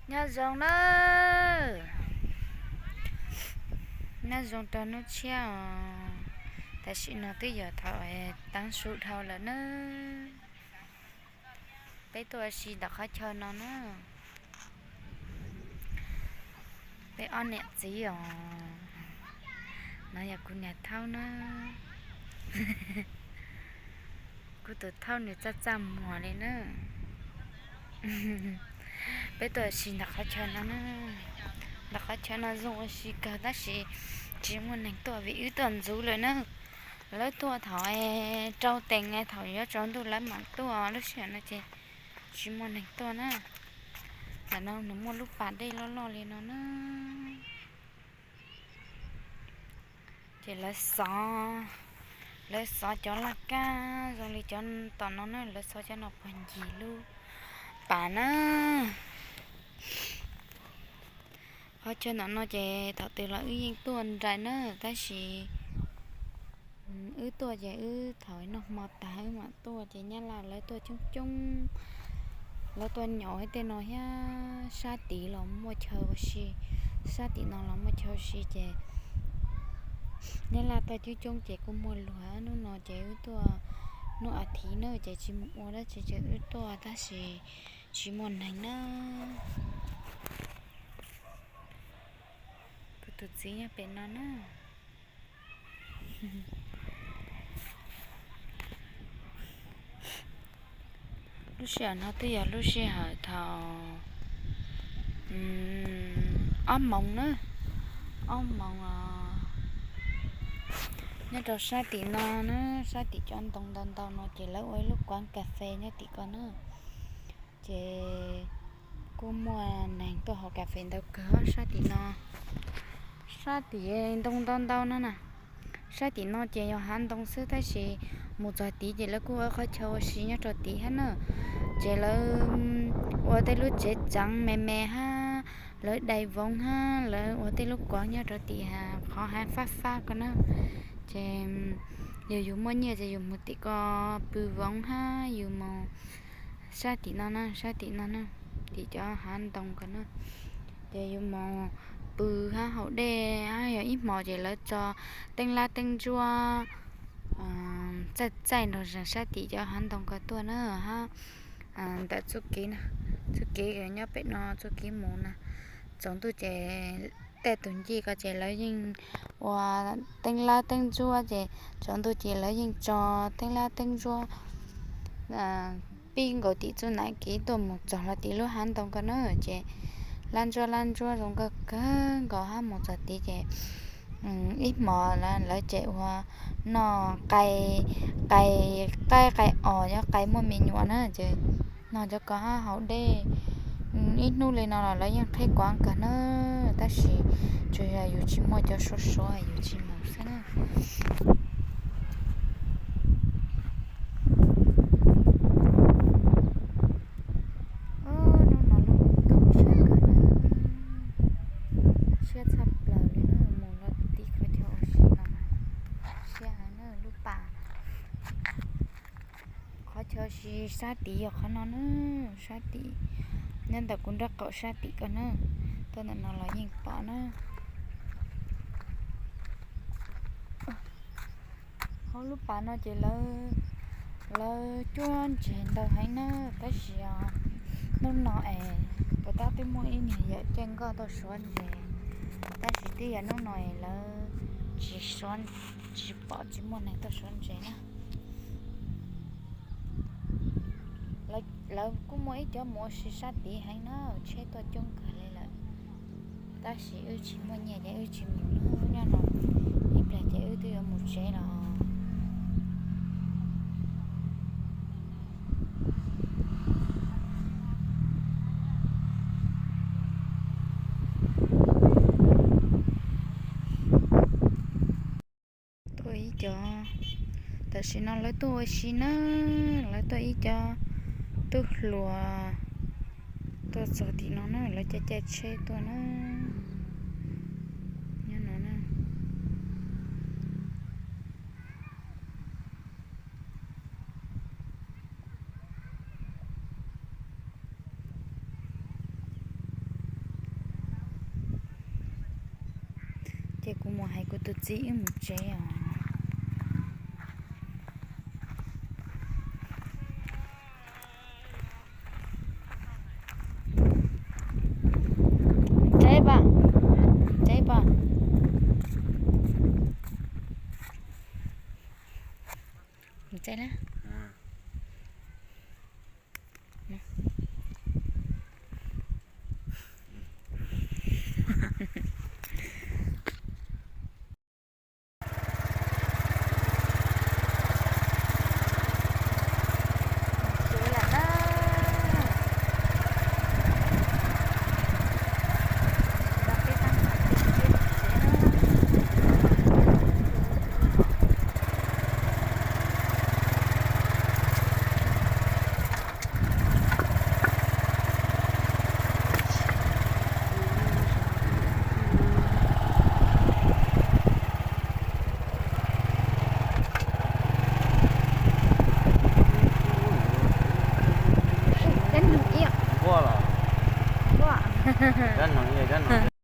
Nyob zoo na, nyob zoo rau hnub tshiab os. Tam sim no twb yog thaum tav su dhau lawm na. Peb tuaj ua si ntawm qhov chaw no na. Peb ob niam txiv os, no yog kuv niam Thaub na. Kuv tus Thaub nws txaj txaj muag li na. Peb tuaj ua si ntawm qhov chaw no na. Ntawm qhov chaw no zoo ua si kawg tab sis tsis muaj neeg tuaj vim wb tuaj ntxov lawm na. Lawv tuaj thaum rau teev, thaum yuav tsaus ntuj lawv mam tuaj, lub sij hawm no ces tsis muaj neeg tuaj na. Ntawm no nws muaj lub pas dej loj loj li no na. Ces lawv xov, lawv xov cov laj kab zoo li cov tom no na, lawv xov cov no puag ncig lub pas na. Qhov chaw ntawm no ces thaum twg los wb yeej tuaj nraim na, tab sis wb tuaj ces wb thaum noj hmo tas wb mam tuaj ces nyab laj lawv tuaj coob coob, lawv tuaj nyaum tej no thiab. Sab tid los muaj chaw ua si, sab tim no los muaj chaw ua si ces nyab laj tuaj coob coob ces kuj muaj luag. Hnub no ces wb tuaj hnub as thiv na ces tsis mus ua dab tsi ces wb tuaj tab sis tsis muaj neeg na. Kuv tus txiv nyob pem no na. Lub sij hawm no twb yog lub sij hawm thaum ob moos na, ob moos os. Nyob rau sab tim no na, sab tim cov ntoo ntau ntau no ces lawv ua ib lub kuav kas fes nyob tim ko na. Ces kuj muaj neeg tuaj haus kas fes ntau kawg sab tim no. Sab tim ntoo ntau ntau no na, sab tim no ces yog hav ntoo xwb tab sis mus txog tid ces lawv kuj ua qhov chaw ua si nyob rau tid thiab na. Ces lawv ua tej lub tsev tseev me me hab, lawv dai voov hab, lawv ua tej lub kuav nyob rau tim qhov hav fab fab ko na. Ces yog yus muaj nyiaj ces yus mus tim ko pw voov hab yus mus sab tim no na, sab tim no na, tim cov hav ntoo ko na. Ces yus mus pw hab haus dej hab yog ib hmos ces lawv tso teeb lab teeb ntsuab txaij txaij nrog sab tim cov hav ntoo ko tuaj na hab. Ntawm txuj kev, txuj kev nyob pem no txuj kev mus na, tsaus ntuj ces tej tus ncig ko ces lawv yeej ua teeb lab teeb ntsuab ces tsaus ntuj ces lawv yeej tso teeb lab teeb ntsuab pib nkaus tim txuj nam kev tuaj mus txog los tim lub hav ntoo ko na. Ces lab ntsuab lab ntsuab zoo nkauj kawg nkaus hab mus txog tid ces ib hmos lawv ces ua noj qai, qai qaib qai os, cov qai muaj me nyuam na ces noj cov ko hab haus dej. Ib hnub li no los lawv yeej qhib kuav kawg na, tab sis tsuas yog yus tsis muaj cov suav suav yus tsis mus xwb na. Hnub no lub ntuj siab kawg na, siab tshaj plaws li na, mus los tib qhov chaw ua si no siab heev na lub pas. Qhov chaw ua si sab tid yog qhov no na, sab tim, nyob ntawm kuv nraub qaum sab tim ko na, tuaj ntawm no los yeej pom na. Hauv lub pas no ces lawv cuab ntses ntau heev na, tab sis hnub no es puas tab twb muaj ib niag yawm caij nkoj tuaj suav ntses, tab sis twb yog hnub no es lawv tsis suav, tsis pom tsis muaj neeg tuaj suav ntses na. Lawv kuj muaj ib cov mus ua si sab tid heev na, tsheb tuaj coob kawg li lawm. Tab sis wb tsis muaj nyiaj ces wb tsis mus na, nyob no ib pliag ces wb twb yuav mus tsev los. Tuaj ib co, tam sim no lawv tuaj ua si na, lawv tuaj ib co tub hluas tuaj txog tim no na, lawv caij caij tsheb tuaj na. Nyob no na. Ces kuv mus hais kuv tus txiv wb mus tsev os. Tsev pa, tsev pa. Tsev na. Cov noog ib, cov noog, cov noog.